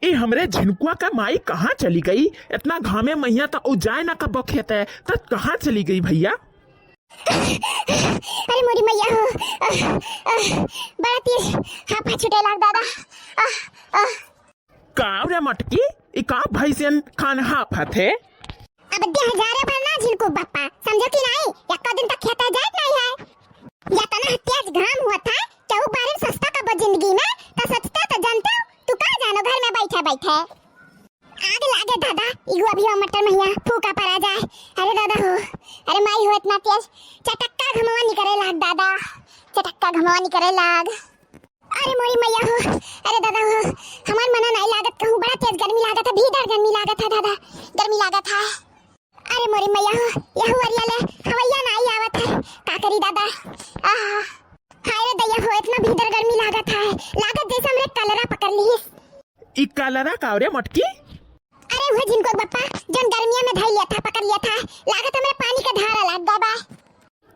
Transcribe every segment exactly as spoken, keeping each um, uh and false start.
ई हमरे झिनकुआ का माई कहाँ चली गई? इतना घामे महिया त उ जाए ना कब खेते, त कहाँ चली गई भइया? अरे मोरी मैया हो, अह, अह, बड़ा तेज हांफा छूटे लाग दादा। अह, अह। का रे मटकी, ई का भैंसियन खान हांफत है? अब देह जारे भर ना झिनकू बप्पा, समझो कि नाहीं? एक्को दिन तक खेते जात नाहीं है। या तना तेज घाम हुआ था, केहू बारिन सोचता कबो जिंदगी में, त सोचता त जनते, तू का जानो घर में बैठे बैठे। आग लागे दादा, इगो अभी मटर महिया फूका परा जाए। अरे दादा हो, अरे माई हो, इतना तेज चटक्का घमवा निकरे लाग दादा, चटक्का घमवा निकरे लाग। अरे मोरी मैया हो, अरे दादा हो, हमार मना नाहीं लागत कहूँ, बड़ा तेज गर्मी लागत है, भीतर गर्मी लागत है दादा, गर्मी लागत है। अरे मोरी मैया हो, यहू अरिया ले हवैया नाहीं आवत है, का करी दादा? आहा, हाय रे दैया हो, इतना भीतर गर्मी लागत है, लागत जैसे हमरे कलरा पकड़ लिहिस। ई कलरा का रे मटकी? अरे वो झिनकुआ बप्पा, जौन गर्मिया में धई लिया था, पकड़ लिया था, लागत हमरे पानी का धारा लाग गा बा।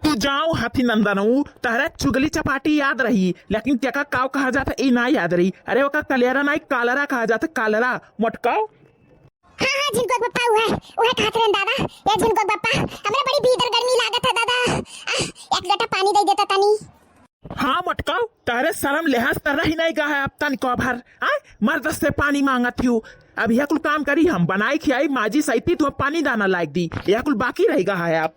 तू जाओ हाथी नंदनऊ, तहरा चुगली चपाटी याद रही, लेकिन केका काव कहा जाता, ई ना याद रही। अरे ओका कलेरा ना, कालरा कहा जाता, कालरा। मटकाओ। हाँ, हाँ, झिनकुआ बप्पा, उहे, उहे कहत रहन दादा। ये झिनकुआ बप्पा, हमरा बड़ी भीतर गर्मी लागत है दादा। आह, एक लोटा पानी दे देता तनी। हाँ मटकाओ, तहरे शर्म लिहाज त रही नहीं गा है अब तनिको भर। आय, मर्द से पानी मांगत हियो। अब यह कुल काम करी हम, बनाई खियाई, माजी सैती, तू अब पानी दाना लायक दी। यह कुल बाकी रह गा है अब।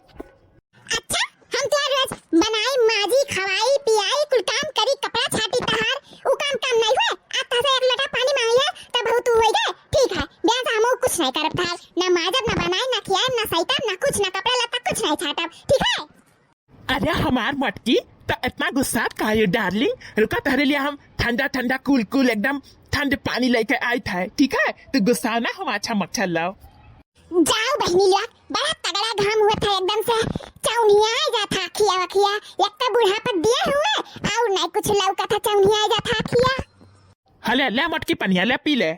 अच्छा, हम तोहार रोज बनाई, माजी, खवाई, पियाई, कुल काम करी, कपड़ा छाटी तहार, उ काम काम नहीं हुए? आ तहसे एक लोटा पानी मांगी है, तब बहुत तू होई गए। ठीक है, बिहान से हमहू कुछ नहीं करब तहार, ना माजब, ना बनाई, ना खियाई, ना सैतब, ना कुछ, ना कपड़ा लत्ता, कुछ नहीं छाटब, ठीक है? अरे हमार मटकी, त इतना गुस्सात काहे हो darling? रुका, तहरे लिए हम ठंडा ठंडा cool cool एकदम ठंड पानी लेके आई था, ठीक है? तू गुस्सा ना, हम अच्छा मच्छर लाओ। जाओ बहिनी लोग, बड़ा तगड़ा घाम हुआ था, एकदम से चौनिया जात था अखिया वखिया। एक तो बुढ़ापा दिए हुए, और नहीं कुछ लौका था, चौनिया जात था अखिया। हले, ले मटकी पनिया, ले पी ले।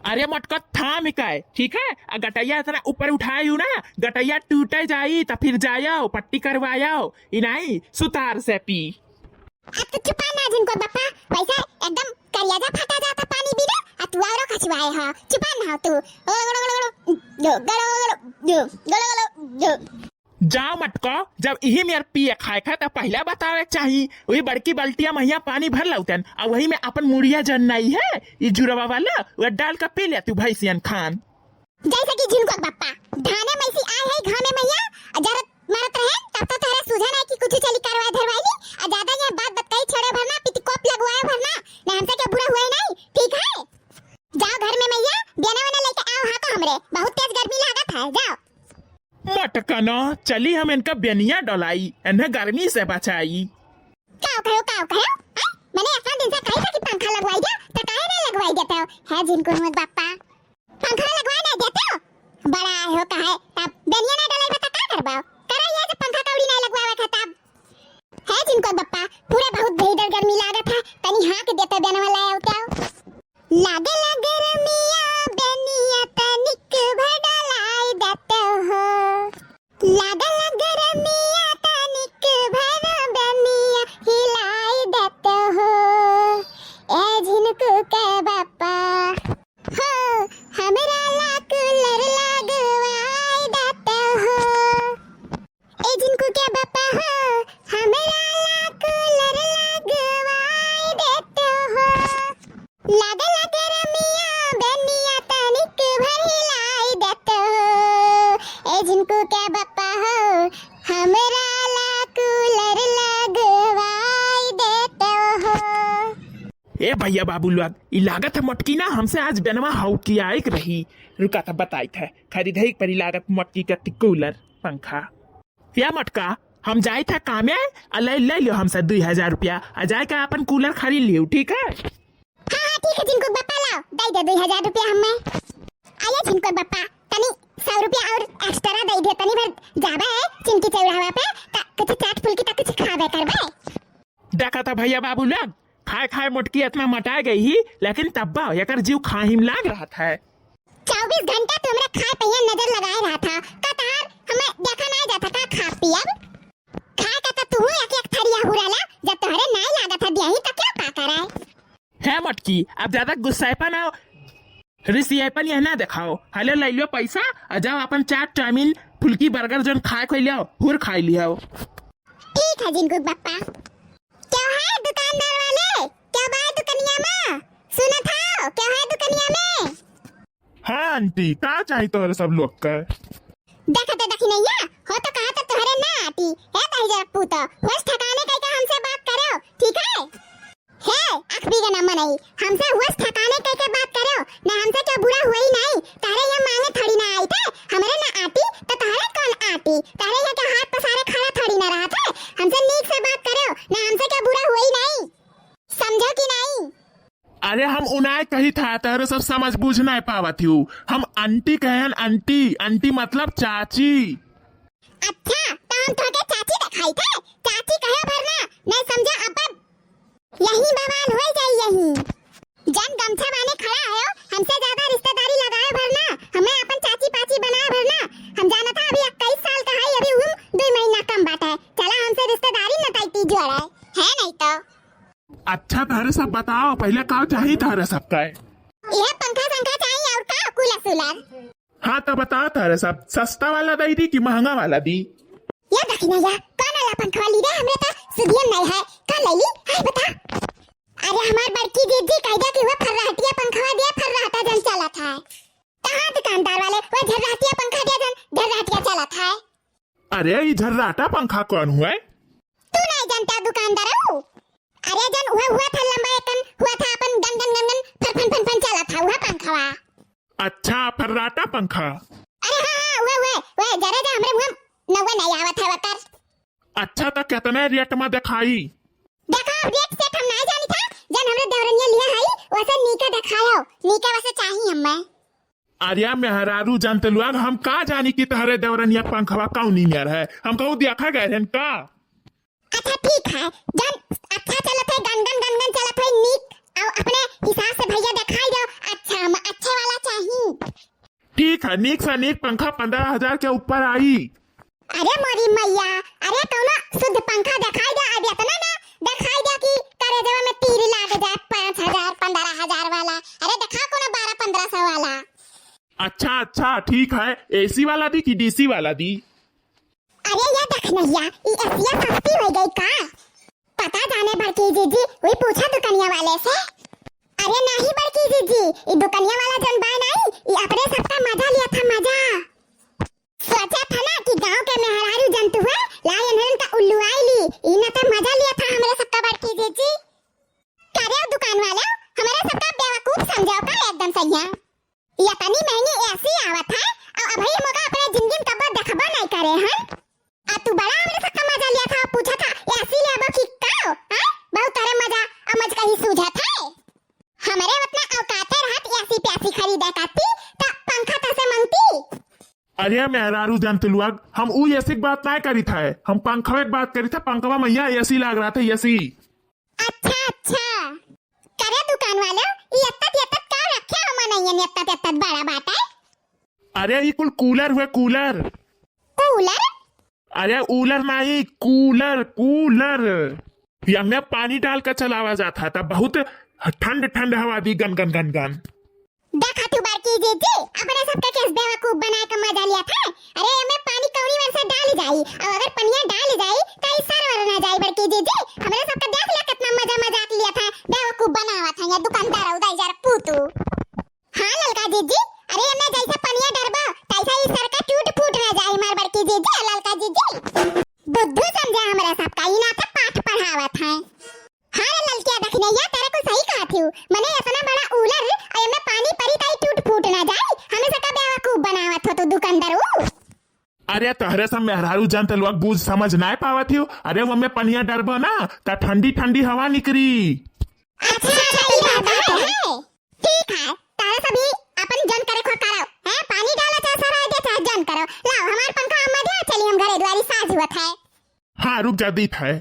अरे मटका थाम काहे, ठीक है? आ गटैया इतना ऊपर उठाए हूँ ना, गटैया टूटे जाई, त फिर जायो, पट्टी करवायो, ई नहीं, सुतार से पी। अब तो चुपा ना झिनकुआ बप्पा, वैसे एकदम करियाजा फटा जाता पानी बिना, आ तू औरो खचुआए हो, चुपा ना हो तू। जाओ मटका, जब इही मेर पिए खाए खा, त पहिला बतावे के चाही। वही बड़की बल्टिया महिया पानी भर लौतन, आ वही में अपन मुड़िया जन नहीं है, ई जुरवा वाला, वह डाल के पी ले तू भैंसियन खान। जैसे कि झिनकुआ बप्पा, धाने में से आए है घामे महिया, आ जरत मारत रहे, तब तो तोहरा सूझा नहीं कि कुछ चली करवाए धरवाई ली, आ ज्यादा ये बात बतकाई छेड़े भरना, पितिकोप लगवाए भरना, ना हमसे के बुरा हुआ ही नहीं, ठीक है? जाओ घर में महिया, बेना वेना लेके आओ, हाँ को हमरे, बहुत तेज गर्मी लागत है, जाओ। मटकना, चली हम इनका बेनिया डोलाई, इन्हें गर्मी से बचाई। काव कहो, काव कहो? हैं? मैंने इतना दिन से कही था कि पंखा लगवाई दे, तो काहे नहीं लगवाई देते हो? है झिनकुआ बप्पा। पंखा लगवाए नहीं देते हो? बड़ा आए हो कहे, तब बेनिया नहीं डोलाई बता का करबाओ? करा ये जो पंखा कौड़ी नहीं लगवावे था तब। है झिनकुआ बप्पा, पूरा बहुत भीतर गर्मी लागत है, तनी हाँक देते बेनवा लाए होते हो। लागल गरमिया बेनिया तनिक भर डोलाई देते हो। लागल गरमिया तनिक भर बेनिया हिलाई देते हो। ए झिनकू के बप्पा हो, हमरा ला कूलर लगवाई देते हो। ए झिनकू के बप्पा हो, हमरा ला कूलर लगवाई देते हो। लागल गरमिया बेनिया तनिक भर हिलाई देते हो। ए झिनकू के बप्पा हो, हमरा ला कूलर लगवाई देते हो। ए भैया बाबू लोग, ई लागत है मटकी ना हमसे आज बेनवा हौकियाइक रही। रुका त बताइत है, खरीदे के परी लागत मटकी के कूलर, पंखा। या मटका, हम जाइत है कामे, आ ले, ले लियो हमसे दुई हजार रुपया, आ जाए के अपन कूलर खरीद लियो, ठीक है? हाँ, हाँ, ठीक है, झिनकुआ बप्पा लाओ, दे दे दुई हजार रुपया हमें। आइए झिनकुआ बप्पा, तनी सौ रुपया और extra दे दे, तनी भर जाबे चिमकी चौराहा पे, त कुछ चाट फुल्की त कुछ खाबे करबे। देखा था भैया बाबू लोग, खाए खाए मोटकी इतना मोटा गई ही, लेकिन तब्बा एकर जीव खाही में लाग रहा था। चउबीस घंटा तू हमरा खाए पिए नजर लगाए रहा था, का तहार हमें देखा नहीं जाता का खा पियब? खाए का तो तू एक एक थरिया हुराला, जब तोहरे नाई लागत है दियाही, तो क्या का कराए? हे मोटकी, अब ज्यादा गुस्साएपन और रिसियाएपन यह ना देखाओ। हले लइ लियो पैसा और जाओ अपन चाट, चाउमीन, फुल्की, बर्गर जौन खाए खोई लियो, हुर खाई लियो। ठीक है जिनको बप्पा। क्या है दुकानदार वाले? क्या बात दुकनिया में? सुनत हो, क्या है दुकनिया में? हाँ आंटी, का चाही तोहरे सब लोग का? देखते दखिनैया, हो तो कहा तो तोहरे ना आटी। ए दहिजर पूत, होश ठिकाने कइके हमसे बात करो, ठीक है? हे, अखबी के ना मनई, हमसे होश ठिकाने कइके बात करो, ना हमसे क्यों बुरा हुई नहीं, तोहरे ये मांगे थोड़ी ना आई थे, हमरे ना आटी, तो तोहरे कौन आटी, तोहरे ये के हाथ पसारे खड़ा थोड़ी ना रहा थे, हमसे नीक से बात करो, ना हमसे क्यों बुरा हुई नहीं, समझो कि नहीं? अरे हम उनाय कही था, तोहरे सब समझ बूझ नाय पावत हिउ। हम आंटी कहे हन, आंटी। आंटी मतलब चाची। अच्छा, तो हम तोहके चाची देखाई थे? चाची कहे भर ना, नहीं समझा अब। यही बवाल होई जाई यही। जन गमछा बाने खड़ा है, हमसे ज्यादा रिश्तेदारी लगाए भर ना, हमें अपन चाची पाची बनाए भर ना। हम जाना था अभी इक्कीस साल का है, अभी उम्र दो महीना कम बात है। चला हमसे रिश्तेदारी न ताई जोड़े, है नहीं तो। अच्छा, तोहरे सब बताओ, पहिले का चाही तोहरे सब का? यह पंखा संखा चाही और का, कूलर सूलर। हाँ, तो बताओ तोहरे सब, सस्ता वाला दई दी कि महंगा वाला दी? ये देखी ना यार, कौन वाला पंखा ली रे, हमरे तो सुधियम नहीं है, का ले ली? हाय बता। अरे हमार बड़की जीजी कह दिया कि वो फर्राटिया पंखवा दिया, फर्राटा जन चलत है। कहाँ दुकानदार वाले, वो झर्राटिया पंखा दिया जन, झर्राटिया चलत है। अरे, ई झर्राटा पंखा कौन हुआ है? तू नहीं जानता दुकानदार हो? अरे, जन हुआ, हुआ था लंबा, एक कन हुआ था अपन गन, गन, गन, गन, फन, फन, फन, फन चला था, हुआ पंखवा। अच्छा, फर्राटा पंखा। अरे हाँ, हाँ, हुआ, हुआ, हुआ, जरा जा हमरे मुँह नौवा नहीं आवत है वकर। अच्छा, तो कितने रेट में दिखाई? देखा, अब रेट सेट हम नहीं जानी था, जन हमरे देवरनिया लिया है, वैसे नीका दिखायो, नीका वैसे चाहिए हमें। अरे मेहरारू जनत लोग, हम का जानी कि तहरे देवरनिया पंखवा कौनी नियर है, हम कहू देखा गए रहन का? अच्छा ठीक है, जन अच्छा चलत है, गनगन गनगन चलत है, नीक, और अपने हिसाब से भैया दिखाई दो, अच्छा हम अच्छे वाला चाही। ठीक है, नीक से नीक पंखा पन्द्रह हजार के ऊपर आई। अरे मोरी मैया, अरे कौनो शुद्ध पंखा दिखाई दे, अब इतना ना दिखाई दे कि करेजवा में तीर लाग जाए, पाँच हजार, पन्द्रह हजार वाला। अरे दिखा कौनो बारह पन्द्रह सौ वाला। अच्छा, अच्छा, ठीक है, एसी वाला दी कि डीसी वाला दी? अरे ये देख नैया, ई एसिया सस्ती हो गई का? पता जाने बड़की जीजी, वही पूछा दुकनिया वाले से। अरे नहीं बड़की जीजी, ई दुकनिया वाला जन बाय नहीं, ई अपने सबका मजा लिया था, मजा। सोचा था ना कि गांव के मेहरारू जंतु है, लाई इन्हन का उल्लू आई ली, ई न तो मजा लिया था हमरे सबका बड़की जीजी। करे दुकान वाले, हमरे सबका बेवकूफ समझो का एकदम सही है। इतनी महंगी एसी आवत है, और अभी हम ओका अपने जिंदगी में कब्बो देखबो नहीं करे हन। आ तू बड़ा हमरे सबका मजा लिया था, पूछा था एसी लेबो कि का? हैं? बहुत तारे मजा, अमज कहीं सूझत है। हमरे उतना औकाते रहत एसी प्यासी खरीदे काती, त पंखा तसे मंगती। अरे मेहरारू जनत लोग, हम ऊ एसी के बात नाय करी था, हम पंखवे के बात करी था, पंखवा मैया एसी लाग रहा था, एसी। अच्छा, अच्छा। करे दुकान वाले, ई एत्तत एत्तत का रखे हो मनइयन एत्तत एत्तत बड़ा बाटे? अरे ई कुल कूलर हुए, कूलर। कूलर? अरे ऊलर नहीं, कूलर, कूलर। यमे पानी डाल के चलावा जात है, तब बहुत ठंड ठंड हवा दी गन गन गन गन। देखा तू बड़की जीजी, अपने सबके केस बेवकूफ बनाए के मजा लिया था। अरे एमे पानी कौनी वर से डाल जाई, और अगर पनिया डाल जाई तो ई सर वर ना जाई बड़की जीजी। हमरे सबके देख लिया कितना मजा मजाक लिया था, बेवकूफ बनावा था ये दुकानदार उदाई जरा पूतू। हाँ ललका जीजी, अरे एमे जैसे पनिया डरबा तैसे ई सर का टूट फूट ना जाई मार बड़की जीजी और ललका जीजी। बुद्धू समझा हमरा सबका, ई ना तो पाठ पढ़ावत है। हाँ रे ललकिया दखिनैया, तेरे को सही कहा थी, मने इतना बड़ा ऊलर और एमे पानी परी ताई टूट फूट ना जाई, हमें सबका बेवकूफ बनावत हो तू दुकानदार ऊ। अरे तोहरे सब मेहरारू जनत लोग बूझ समझ नाय पावत हियो। अरे वमे पनिया डरबो ना त ठंडी ठंडी हवा निकरी। अच्छा, अच्छा, ई बात है। ठीक है, तोहरे सभी अपन जन करे खो करो, हैं? पानी डालो चाहे सराय दे चाहे जन करो। लाओ हमार पंखा हम मजा चली हम घरे द्वारी साज हुआ था। हाँ रुक जा दीत है।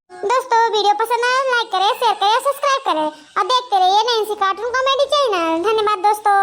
दोस्तों वीडियो पसंद आए लाइक करें, शेयर करें, सब्सक्राइब करें और देखते रहिए नैन्सी कार्टून कॉमेडी चैनल। धन्यवाद दोस्तों।